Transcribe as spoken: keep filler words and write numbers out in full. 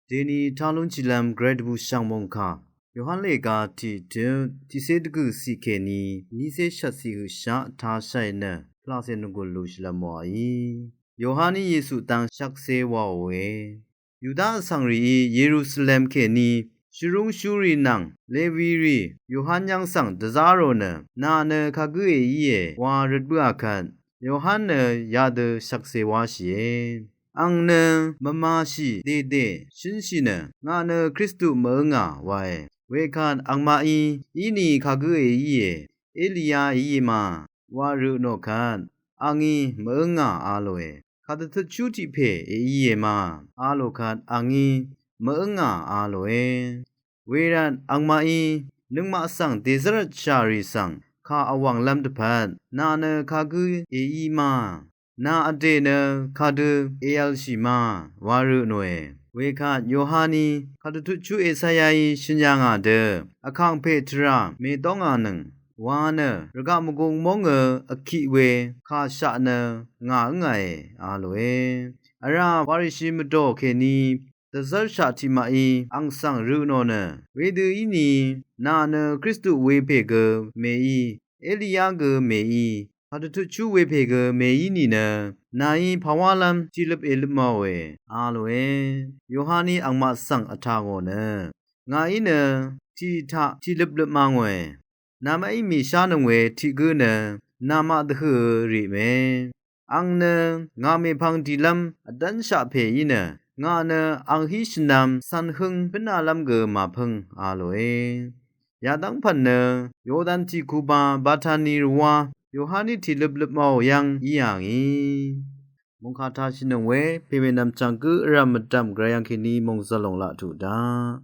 Deni talun chilam grade bu shang mongka. Yohan lega ti tun, ti se degu si keni, ni se shat si hu sha, ta shai na, pla se nugul lu shilam wa i. Yohani Yesu tang shak se wa we. Yuda sangri i Yerusalem keni, shirung shuri nang, Levi ri, Yohan yang sang dazaro na, na ne kagü e i e, wa rutbu akan, Yohan nø yadø shvkse wáshìe. Ang nø mvmashì dèdè shǿnshì nø ngà nø Kristu mø̀ǿngà wae. Wekvt angmaqí, íni kagǿ èíe, Eliya èíe ma, wa rø nò kvt, angí mø̀ǿngà a lòe. Kàdvtutshú tiq pè èíe ma, a lò kvt angí mø̀ǿngà a lòe. Wervt angmaqí nøngmaq svng dèzv́rvtshà rì svng kà vwv̀nglv́m dvpvt nà nø kagǿ èí ma, nà vdè nø kadø èv̄lshì ma, wa rø nòe. Wekvt Yohaní kàdvtutshú Esayaí shø̀n yà ngà dø vkàngpè tvrà mèdóngà nøng wa nø rvgaq mvgung móngø vkiq we kà shaq nø ngà ǿngàe, a lòe. Vrá Farishi mvdò kèní dvzv́rshaq tiqmaqí ang svng rø nò nø, wedø íni nà nø Kristu wepè gø mèí, Eliya gø mèí, kàdvtutshú wepè gø mèí nìnø, nàí pàwálv́m tiqløp èløp màòe, a lòe. Yohaní angmaq svng vtà ngò nø, ngàí nø tiq taq tiqløp løp ma ngòe. Namaqí mìshánøng we tiq gǿ nø namaq dvhø̀ rì mè. Ang nø ngà mèpvng dìlv́m vdv́nshaq pè í nø, ngà nø ang hí shvnvm cv̄n hǿng bǿnalv́m gø màpǿng, a lòe. Yadv́ng pv̀n nø Yordan tìkuba Batani rvwá Yohaní tìløp løp màò yv́ng í yà ngì. Mòngkà tashìnøng we pèmènvm chv̀ng gǿ vrv̀m mvdv̀m gvray yv́ng kèní mòngzv̀l lòng laq tuq daq.